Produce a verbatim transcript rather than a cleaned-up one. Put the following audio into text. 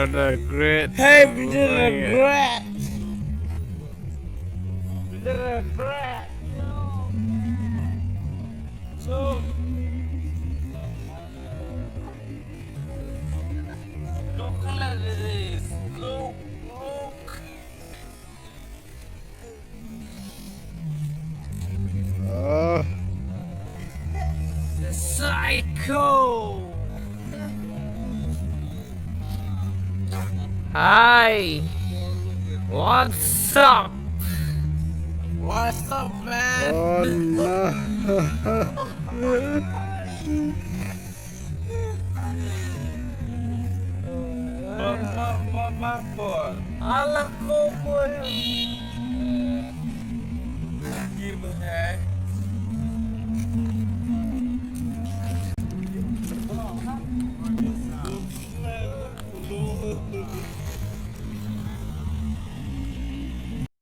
The great. Hey, Peter the Great. Peter the Great. So, look at this. Look, look. Ah. Psycho. Hi. What's up? What's up, man? Oh, no. Alah, kok mo. Gimana?